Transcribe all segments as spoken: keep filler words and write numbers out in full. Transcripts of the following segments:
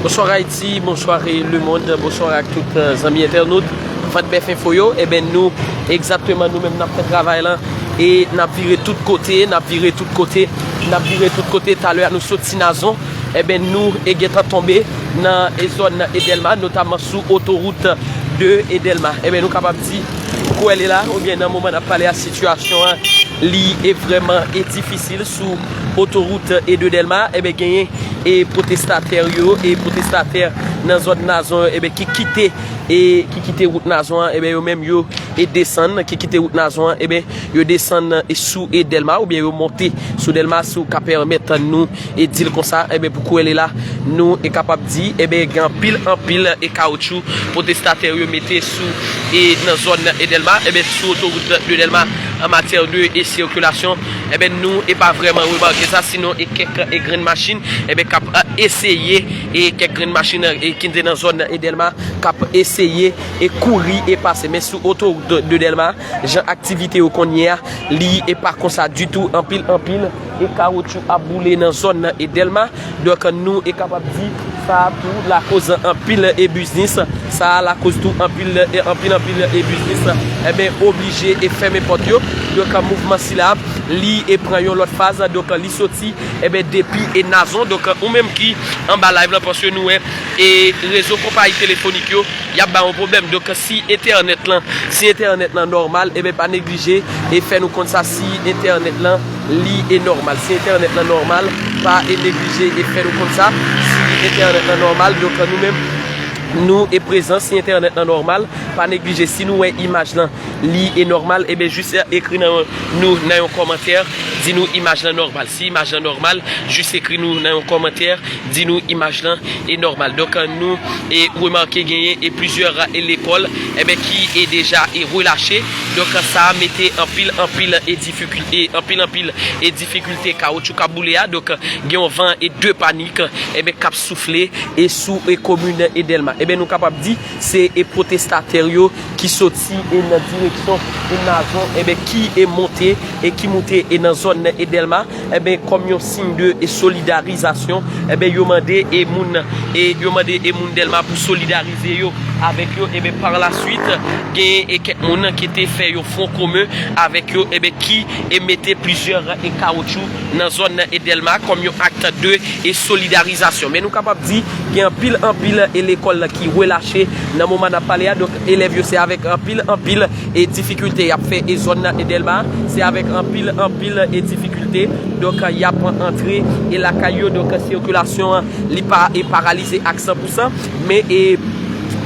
Bonsoir Ayiti, bonsoir, eh, lemonn, bonsoir ak tout, eh, zanmi entènot Vant Bèf Enfo yo. Ebyen, nou, egzakteman, nou menm n ap fè travay lan e n ap vire tout kote, n ap vire tout kote, n ap vire tout kote. Talè a nou soti Nazon, ebyen, nou e gentan tonbe nan e zòn e Dèlma, notaman sou otowout de e Dèlma. Ebyen, nou kapab di, kwè li la, oubyen nan moman n ap pale a, sitiyasyon an, li e vrèman e difisil sou otowout e de Dèlma. Ebyen, genyen e pwotestatè yo, e pwotestatè nan zòn Nazon yo, ebyen, ki kite, e ki kite wout Nazon an, ebyen, yo menm yo e desann, ki kite wout Nazon an, ebyen, yo desann e sou e Dèlma, oubyen yo monte sou Dèlma, si w ka pèmèt nou e di l konsa, ebyen, pou kwè li la, nou e kapab di, ebyen, gen anpil, anpil e kawotchou pwotestatè yo mete sou e nan zòn e Dèlma, ebyen, sou otowout de Dèlma, an matyè de e sikilasyon, ebyen, nou e pa vrèman remake sa, sinon e kèk e grenn machin, ebyen, k ap, eh, eseye, e kèk grenn machin, eh, ki te nan zòn e Dèlma, k ap eseye e kouri e pase. Men sou otowout de Dèlma, jan aktivite yo konn ye a, li e pa konsa ditou, anpil, anpil e kawotchou ap boule nan zòn nan e Dèlma. Donk, nou e kapab di sa a tou lakoz anpil e biznis. Sa a lakoz tou anpil, e anpil, anpil e biznis, ebyen, oblije e fèmen pòt yo. Donk, mouvman sila, li e pran yon lòt faz. Donk, li soti, ebyen, depi e Nazon. Donk, ou menm ki anba live lan, paske nou wè e rezo konpayi telefonik yo, y ap ba yon pwoblèm. Donk, si entènèt lan, si entènèt lan nòmal, ebyen, pa neglije e fè nou konn sa si entènèt lan, li e nòmal. Si entènèt lan nòmal, pa e neglije e fè nou konn sa si entènèt lan nòmal. Donk, nou menm, nou e prezan, si entènèt lan nòmal, pa neglije, si nou wè imaj lan, li e nòmal, ebyen, jis ekri nan nou nan yon kòmantè, di nou imaj lan nòmal. Si imaj lan nòmal, jis ekri nou nan yon kòmantè, di nou imaj lan e nòmal. Donk, nou e remake genyen e plizyè e lekòl, ebyen, ki e deja e relache. Donk, sa a mete anpil, anpil e difikil-, e anpil, anpil e difikilte kawotchou k ap boule a. Donk, gen yon van e de panik, ebyen, k ap soufle e sou e komin e Dèlma. Ebyen, nou kapab di, se e pwotestatè yo ki soti e nan direksyon e Nazon, ebyen, ki e monte e ki moute e nan zòn e Dèlma, ebyen, kòm yon siy de e solidarizasyon, ebyen, yo mande e moun, e yo mande e moun Dèlma pou solidarize yo avèk yo. Ebyen, pa la swit, genyen e kèk moun ki te fè yon fwon komen avèk yo, ebyen, ki e mete plizyè e kawotchou nan zòn e Dèlma kòm yon ak de e solidarizasyon. Men nou kapab di, gen anpil, anpil e lekòl ki relache nan moman n ap pale a. Donk, elèv yo, se avèk anpil, anpil e difikilte y ap fè e zòn nan e Dèlma. Se avèk anpil, anpil e difikilte. Donk, y ap antre e lakay yo. Donk, sikilasyon an, li pa e paralize ak san pou san. Men, e,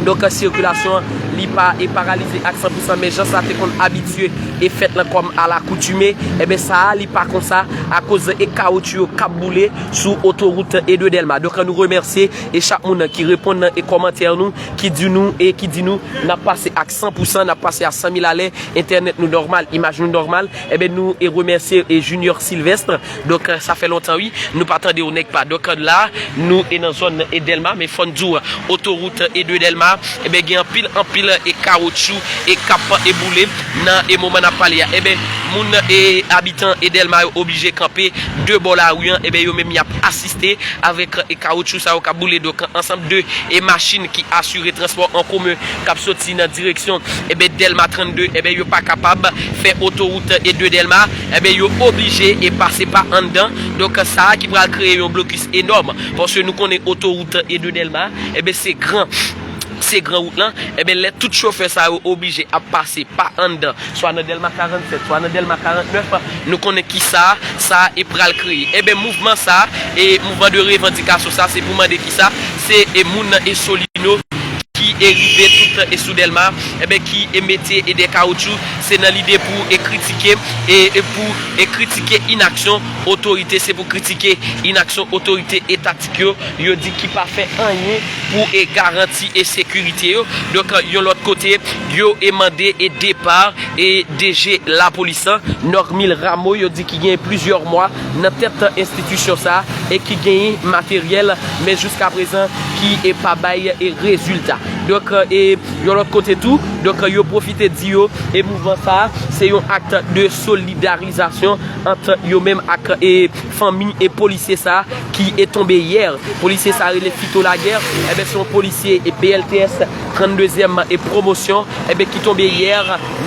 donk, sikilasyon an, li pa e paralize ak san pou san. Men jan sa te konn abitye e fèt lan kòm alakoutime, ebyen, sa a, li pa konsa akoz e kawotchou yo k ap boule sou otowout e de Dèlma. Donk, nou remèsye e chak moun ki reponn nan e kòmantè nou, ki di nou, e ki di nou, n ap pase ak san pou san, n ap pase a san mil alè, entènèt nou nòmal, imaj nou nòmal. Ebyen, nou e remèsye e Junior Sylvestre. Donk, sa fè lontan, wi, nou pa tande w nèg pa. Donk, la, nou e nan zòn e Dèlma, men fò n di w, otowout e de Dèlma, ebyen, gen anpil, anpil e kawotchou e k ap e boule nan e moman n ap pale a. Ebyen, moun e abitan e Dèlma yo oblije kanpe de bò lari an, ebyen, yo menm y ap asiste avèk e kawotchou sa yo k ap boule. Donk, ansanm de e machin ki asire transpò an komen k ap soti nan direksyon, ebyen, Dèlma trannde, ebyen, yo pa kapab fè otowout e de Dèlma, ebyen, yo oblije e pase pa anndan. Donk, sa a ki pral kreye yon blokis enòm, paske nou konnen otowout e de Dèlma, ebyen, se gran, se gran wout lan. Ebyen, lè tout chofè sa yo oblije ap pase pa anndan, swa nan Dèlma karannsèt, swa nan Dèlma karantnèf, nou konnen kisa sa e pral kreye. Ebyen, mouvman sa, e mouvman de revandikasyon sa, se pou mande kisa, se e moun nan e Solino ki e rive tout e sou Dèlma, enben ki e mete e de kawoutchou, se nan lide pou e kritike e, e pou e kritike inaksyon otorite, se pou kritike inaksyon otorite etatik yo, yo di ki pa fè anyen pou e garanti e sekirite yo. Donk yon lòt kote, yo e mande e depa e D G lapolis lan, Normil Rameau, yo di ki gen plizyè mwa nan tèt enstitisyon sa e ki genyen materyèl, men jiska prezan ki e pa bay e rezilta. Donk e yon lòt kote tou, donk yo pwofite di yo e mouvman sa se yon ak de solidarizasyon ant yo menm ak e fanmi e polisye sa ki e tonbe yè. Polisye sa rele Fito Laguerre, enben se yon polisye e P L T S tranndezyèm e pwomosyon, enben ki tonbe yè